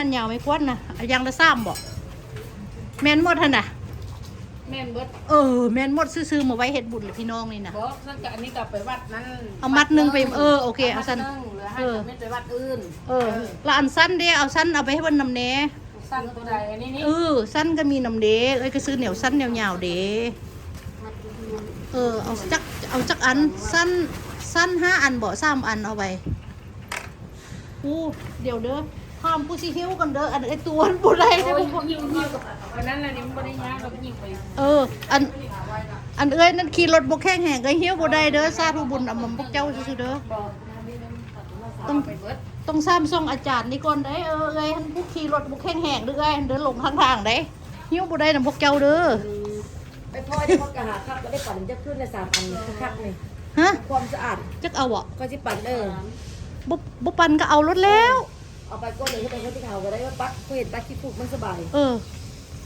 ອັນຍາວໄມ້ກວາດນະ ອັນຢ່າງລະສາມບໍ? ແມ່ນໝົດຫັ້ນນະ? ແມ່ນເບິດ. ເອີ ແມ່ນໝົດຊື່ໆ ມາໄວ້ເຮັດບຸນລະພີ່ນ້ອງນີ້ນະ. ບໍ່ ຊັ້ນກະອັນນີ້ກະໄປວັດນັ້ນ ເອົາມັດໜຶ່ງໄປ ເອີ ໂອເຄ ເອົາຊັ້ນ ເອີ ແລ້ວຫັ້ນກະໄປວັດອື່ນ. ເອີ ເອີ ລະອັນສັ້ນເດ ເອົາສັ້ນເອົາໄປໃຫ້ເພິ່ນນຳແດ່. ສັ້ນໂຕໃດ? ອັນນີ້ນີ້ ເອີ ສັ້ນກະມີນຳເດ. ເອີຍ ກະຊື້ແນວສັ້ນແນວຍາວເດ. ເອີ ເອົາຈັກ ເອົາຈັກອັນ? ສັ້ນ ສັ້ນຫ້າອັນບໍ? ສາມອັນເອົາໄປ. ໂອ້ ດຽວເດີ ຖາມຜູ້ຊິຫິ້ວກ່ອນເດີ. ອັນເອື້ອຍຕູຫັ້ນບໍ່ໄດ້ເດີ. ໂອ້ຍ ຫິ້ວ ຫິ້ວກັບອັນນັ້ນລະນີ້ ມັນບໍ່ໄດ້ຍາກດອກ ຫິ້ວໄປ. ເອີ ອັນ ອັນເອື້ອຍນັ້ນຂີ່ລົດບໍ່ແຂງແຮງ ກະຫິ້ວບໍ່ໄດ້ເດີ. ສາທຸບຸນນຳພວກເຈົ້າຊື່ໆເດີ. ຕ້ອງ ຕ້ອງສາມສອງອາຈານນີ້ກ່ອນໄດ໋. ເອີ ເອື້ອຍຫັ້ນຜູ້ຂີ່ລົດບໍ່ແຂງແຮງເດີ ເອື້ອຍຫັ້ນເດີ ຫຼົງຂ້າງທາງໄດ໋. ຫິ້ວບໍ່ໄດ້ນຳພວກເຈົ້າເດີ. ອືມ ໄປພໍ້ເດ້ ເຮົາກະຫາຄັກ ກະໄດ້ປັ່ນຈັກຄືນລະສາມອັນຄັກໆນີ້. ຮະ? ຄວາມສະອາດ ຈັກເອົາບໍ? ຂ້ອຍຊິປັ່ນເດີ. ບໍ່ ບໍ່ປັ່ນກະເອົາໂລດແລ້ວ. ເອົາໄປກ່ອນເລີຍ ເຮັດໃຫ້ຄົນທີ່ເຂົາກະໄດ້ວ່າປັດ ເຂົາເຫັນຕັດຂີ້ຝຸ່ນມັນສະບາຍ. ເອີ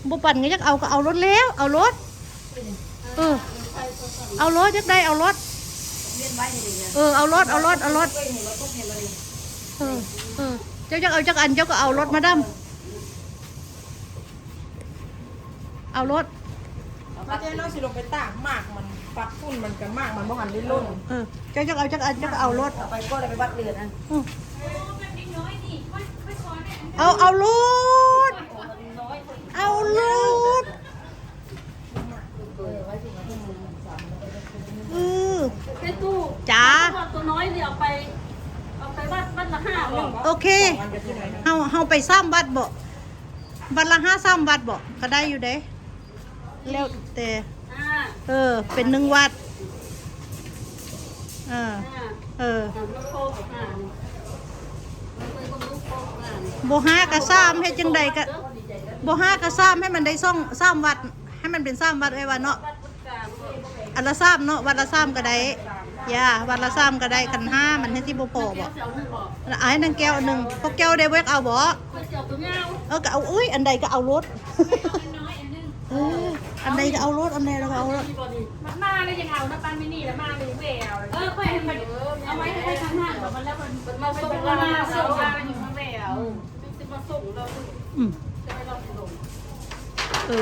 ບໍ່ປັ່ນກະຢາກເອົາ ກະເອົາໂລດແລ້ວ ເອົາໂລດ. ເອີ ເອົາໂລດ ຢາກໄດ້ເອົາໂລດ. ເອີ ເອົາໂລດ ເອົາໂລດ ເອົາໂລດ. ເອີ ເອີ ເຈົ້າຢາກເອົາຈັກອັນ ເຈົ້າກະເອົາໂລດມາດາມ. ເອົາໂລດ ມາເຈົ້າ ນ້ອງຊິລົງໄປຕາກໝາກມັນ ປັດຝຸ່ນມັນກະໝາກມັນບໍ່ທັນໄດ້ຫຼົ່ນ. ເອີ ເຈົ້າຢາກເອົາຈັກອັນ ເຈົ້າກະເອົາໂລດ. ເອົາໄປກ່ອນ ເອົາໄປວັດເລີຍນະ. ອື ເອົາ ເອົາໂລດ ເອົາໂລດ. ເອີ ເອື້ອຍຕູ ຈ້າ ໂຕນ້ອຍນີ້ເອົາໄປ ເອົາໄປວັດ ວັດລະຫ້າ. ໂອເຄ ເຮົາ ເຮົາໄປສາມວັດບໍ? ວັດລະຫ້າ ສາມວັດບໍ? ກະໄດ້ຢູ່ເດ້ ແລ້ວແຕ່. ເອີ ເປັນໜຶ່ງວັດ. ເອີ ເອີ ບໍ່ຫ້າກະສາມ ເຮັດຈັ່ງໃດກະ ບໍ່ຫ້າກະສາມ ໃຫ້ມັນໄດ້ສອງ ສາມວັດ ໃຫ້ມັນເປັນສາມວັດ ເອື້ອຍວ່າເນາະ. ອັນລະສາມເນາະ ວັດລະສາມກະໄດ້. ຢ່າ ວັດລະສາມກະໄດ້ ຄັນຫ້າມັນເຮັດຊິບໍ່ພໍບໍ? ເອົາໃຫ້ນາງແກ້ວອັນໜຶ່ງ. ພວກເຈົ້າໄດ້ບໍ່ຢາກເອົາບໍ? ເອີ ກະເອົາ ເອີຍ ອັນໃດກະເອົາໂລດ. ເອີ ອັນໃດກະເອົາໂລດ ອັນໃດກະເອົາໂລດ. ມັນມາແລ້ວຍັງເອົານະ ປານມິນີລະມາເລີຍ ແວ່ເອົາ. ເອີ ຂ້ອຍໃຫ້ມັນເອົາໄວ້ໃຫ້ຂ້ອຍທາງຫ້າງ ແລ້ວມັນ ມັນມາສົ່ງ ມັນມາສົ່ງ ມັນມາແວ່ເອົາ. ອືມ ເອີ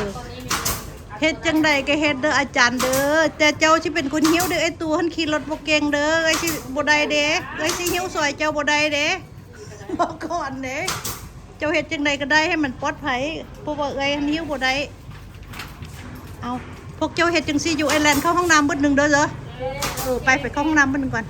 ເຮັດຈັ່ງໃດກະເຮັດເດີອາຈານເດີ ແຕ່ເຈົ້າຊິເປັນຄົນຫິ້ວເດີ. ເອື້ອຍຕູຫັ້ນຂີ່ລົດບໍ່ເກັ່ງເດີ ເອື້ອຍຊິບໍ່ໄດ້ເດ້ ເອື້ອຍຊິຫິ້ວຊ່ອຍເຈົ້າບໍ່ໄດ້ເດ້ ບອກກ່ອນເດ້. ເຈົ້າເຮັດຈັ່ງໃດກະໄດ້ໃຫ້ມັນປອດໄພ ເພາະວ່າເອື້ອຍຫັ້ນຫິ້ວບໍ່ໄດ້. ເອົາ ພວກເຈົ້າເຮັດຈັ່ງຊີ້ຢູ່ ເອື້ອຍແລ່ນເຂົ້າຫ້ອງນ້ຳບຶດໜຶ່ງເດີ. ເອີ ໄປ ໄປເຂົ້າຫ້ອງນ້ຳບຶດໜຶ່ງກ່ອນ.